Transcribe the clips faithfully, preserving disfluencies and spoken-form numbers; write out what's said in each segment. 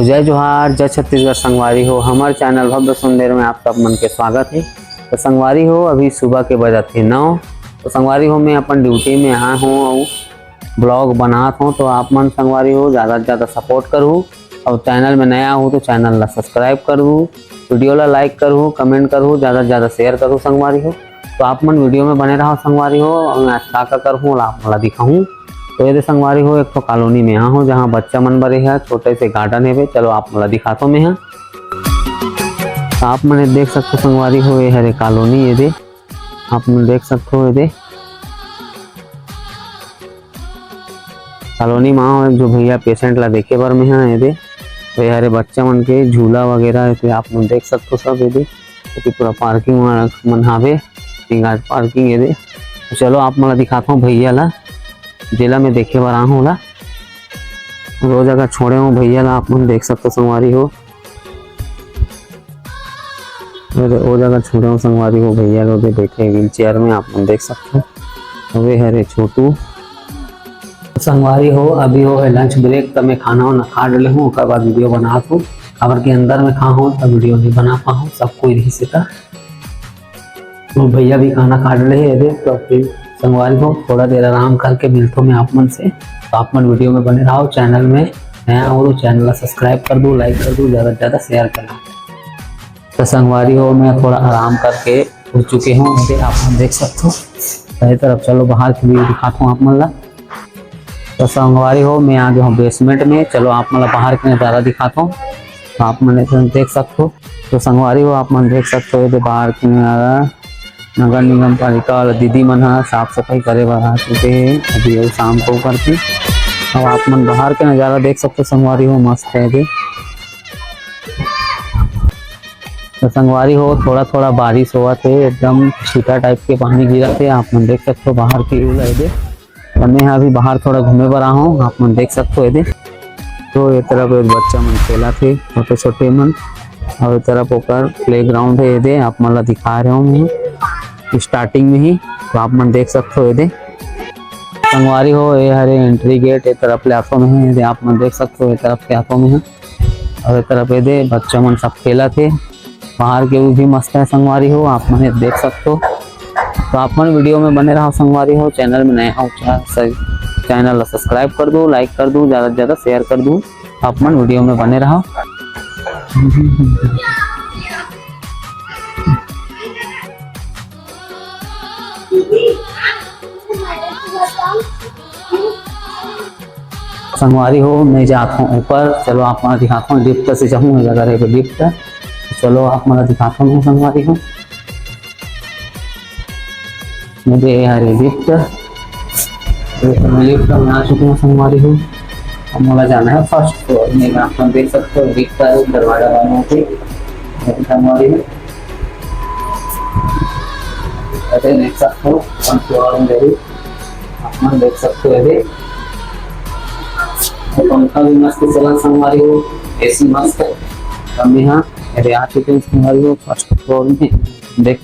जय जोहार, जय छत्तीसगढ़ संगवारी हो, हमर चैनल भव्य सुंदर में आप सब मन के स्वागत है। तो संगवारी हो, अभी सुबह के बजत हे नौ। तो संगवारी हो, मैं अपन ड्यूटी में आए हूँ और ब्लॉग बनात हूँ। तो आप मन संगवारी हो, ज़्यादा से ज़्यादा सपोर्ट करू और चैनल में नया हो तो चैनल ला सब्सक्राइब करू, वीडियो ला लाइक करू, कमेंट करू, ज़्यादा से ज़्यादा शेयर करू संगवारी हो। तो आप मन वीडियो में बने रहो संगवारी हो, और मैं आज का का करहूँ ओला आप मन ला दिखाहूँ। तो ये दे संगवारी हो, एक ठो कॉलोनी में आए हूँ, जहाँ बच्चा मन बरे है, छोटे से गार्डन हेबे। चलो आप मन ला दिखाथों मैं हा। तो आप मन देख सकथो संगवारी हो, ये हरे कॉलोनी, ये दे आप मन देख सकथो, ये दे कॉलोनी में आए हूँ, जो भैया पेशेंट ला देखे बर मैं हा, ये दे। तो ये हरे बच्चा मन के झूला वगैरह, ये दे आप मन देख सकथो सब, ये दे। ये पूरा पार्किंग मन हावे, सिंगार पार्किंग, ये दे। तो चलो आप मन ला दिखाता हूँ भैया ला, जेला मैं देखे बर आए हूँ ओला। रोज अगर छोड़े हूँ भैया ला, आप मन देख सकथो संगवारी हो। अरे, ओ जगह छोड़े हूँ संगवारी हो भैया ला, ओदे बैठे व्हील चेयर में, आप मन देख सकथो। अबे हरे छोटू। संगवारी हो, अभी हो है लंच ब्रेक, त मैं खाना वाना खा डले हूँ, ओकर बाद वीडियो बनात हूँ। काबर के अंदर में खा हूँ, त वीडियो नहीं बना पाहूँ, सब कोई रही से त। तो भैया भी खाना खा डले है, ये दे। तो फिर संगवारी हो, थोड़ा देर आराम करके मिलथो मैं आप मन से। तो आप मन वीडियो में बने रहो, चैनल में नया हो तो चैनल ला सब्सक्राइब कर दो, लाइक कर दो, ज़्यादा से ज़्यादा शेयर कर दो। तो संगवारी हो, मैं थोड़ा आराम करके उठ चुके हूँ, ये दे आप मन देख सकथो। तो ये तरफ चलो बाहर की व्यू दिखाता हूँ आप मन ला। तो संगवारी हो, मैं आ गया हूँ बेसमेंट में। चलो आप मन ला बाहर के नज़ारा दिखाता हूँ, तो आप मन देख सकथो। तो संगवारी हो, आप मन देख सकथो, ये दे बाहर के नज़ारा। नगर निगम पालिका वाला दीदी मन ह साफ सफाई करे बर आ चुके हे, अभी अउ शाम को करती। अब आप मन बाहर के नज़ारा देख सकथो संगवारी हो, मस्त है ये दे। तो संगवारी हो, थोड़ा थोड़ा बारिश होवत हे, एकदम छींटा टाइप के पानी गिरत हे। आप मन देख सकथो बाहर के व्यू ला ये दे। तो मैं हा अभी बाहर थोड़ा घूमे बर आए हूँ, आप मन देख सकथो ये दे। तो ये तरफ ये बच्चा मन खेलत हे, छोटे छोटे मन, और ये तरफ ओकर प्लेग्राउंड है ये दे, आप मन ला दिखा रहे हूँ मैं स्टार्टिंग में ही, तो आप मन देख सकथो ये दे। संगवारी हो, ये हरे एंट्री गेट, ये तरफ ले आथो मैं हा, ये दे आप मन देख सकथो, ये तरफ से आथो मैं हा। और ये तरफ ये दे बच्चा मन सब खेलत हे। बाहर के व्यू भी मस्त है संगवारी हो, आप मन देख सकथो। तो आप मन वीडियो में बने रहो संगवारी हो, चैनल में नया हो, चैनल ला सब्सक्राइब कर दो, लाइक कर दो, ज़्यादा से ज़्यादा शेयर कर दो। आप मन वीडियो में बने रहो। संगवारी हो, मैं जात हूँ ऊपर। चलो आप मन दिखाता हूँ, लिफ्ट से जाऊँ, अगर है लिफ्ट। चलो आप मन दिखाता हूँ संगवारी हो, मुझे ये हरे लिफ्ट, लिफ्ट में आ चुके हैं संगवारी हो। अब मोला जाना है फर्स्ट फ्लोर में। आप मन देख सकथो, लिफ्ट का दरवाजा बंद होके संगवारी हो, अरे देख सकथो वन फ्लोर में जरूर। आप मन देख सकथो, ये दे पंखा भी मस्त चलत संगवारी हो, एसी मस्त। अब यहाँ अरे आ चुके हैं संगवारी हो फर्स्ट फ्लोर में। देख,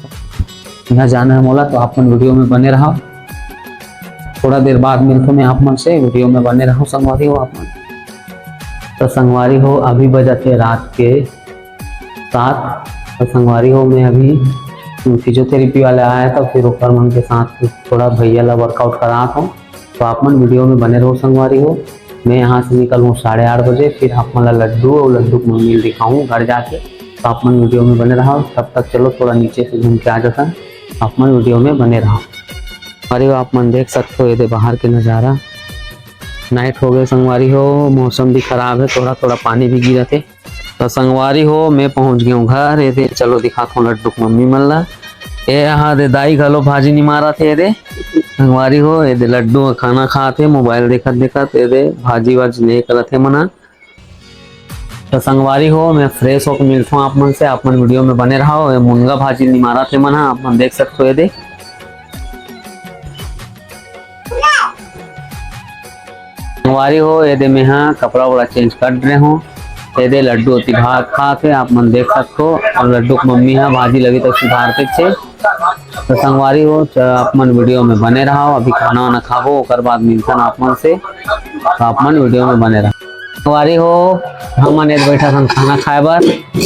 यहाँ जाना है मोला, तो आप मन वीडियो में बने रहो। थोड़ा देर बाद मिलथो मैं आप मन से, वीडियो में बने रहो संगवारी हो आप मन। तो संगवारी हो, अभी बजत हे रात के सात। तो संगवारी हो, मैं अभी फिजियोथेरेपी वाले आया था, फिर ओकर मन के साथ थोड़ा भैया ला वर्कआउट करात हूँ। तो आप मन वीडियो में बने रहो संगवारी हो। मैं यहाँ से निकलूँ साढ़े आठ बजे, फिर आप मन ला लड्डू और लड्डू के मम्मी ला दिखाऊँ घर जाके। तो आप मन वीडियो में बने रहो। तब तक चलो थोड़ा नीचे से घूम के आ जाता, आप मन वीडियो में बने रहो। अरे आप मन देख सकथो, ये दे बाहर के नज़ारा। नाइट हो गए संगवारी हो, मौसम भी खराब है, थोड़ा थोड़ा पानी भी गिरत हे। तो संगवारी हो, मैं पहुंच गया हूँ घर। ये दे चलो दिखाता हूँ लड्डू के मम्मी मन ला। ये यहाँ दे दाई घलो भाजी निमारत हे। ये दे संगवारी हो, ये दे लड्डू ह खाना खात हे, मोबाइल देखत देखत। ये दे भाजी वाजी ले करत हे मना। तो संगवारी हो, मैं फ्रेश होके मिलता हूँ आप मन से, आप मन वीडियो में बने रहो। ये मुनगा भाजी निमारत हे मन हा, आप मन देख सकते हो। ये दे संगवारी हो, ये दे मैं हा कपड़ा वपड़ा चेंज कर रहे हूँ। ये दे लड्डू ओती भात खात हे, आप मन देख सकते हो। और लड्डू के मम्मी हा भाजी लगी तो सुधारते छे। तो संगवारी हो, च-, आप मन वीडियो में बने रहो। अभी खाना वाना खाबो, ओकर बाद मिलथन आप मन से। तो आप मन वीडियो में बने रहो। संगवारी हो, हमन एदे बैठत हन खाना खाए बर।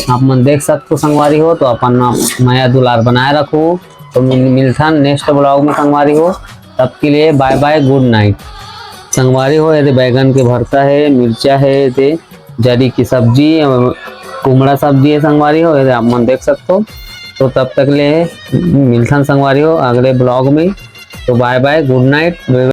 आप मन देख सकथो संगवारी हो, तो अपन मया दुलार बनाए रखो। तो मिल-, मिलथन next vlog में संगवारी हो। तब के लिए bye bye, good night। संगवारी हो, एदे बैगन के भरता हे, मिर्चा हे, एदे जरी की सब्जी, अ, कुमड़ा सब्जी हे संगवारी हो, एदे आप मन देख सकथो। तो तब तक ले मिलथन संगवारी हो अगले vlog में। तो bye bye, good night।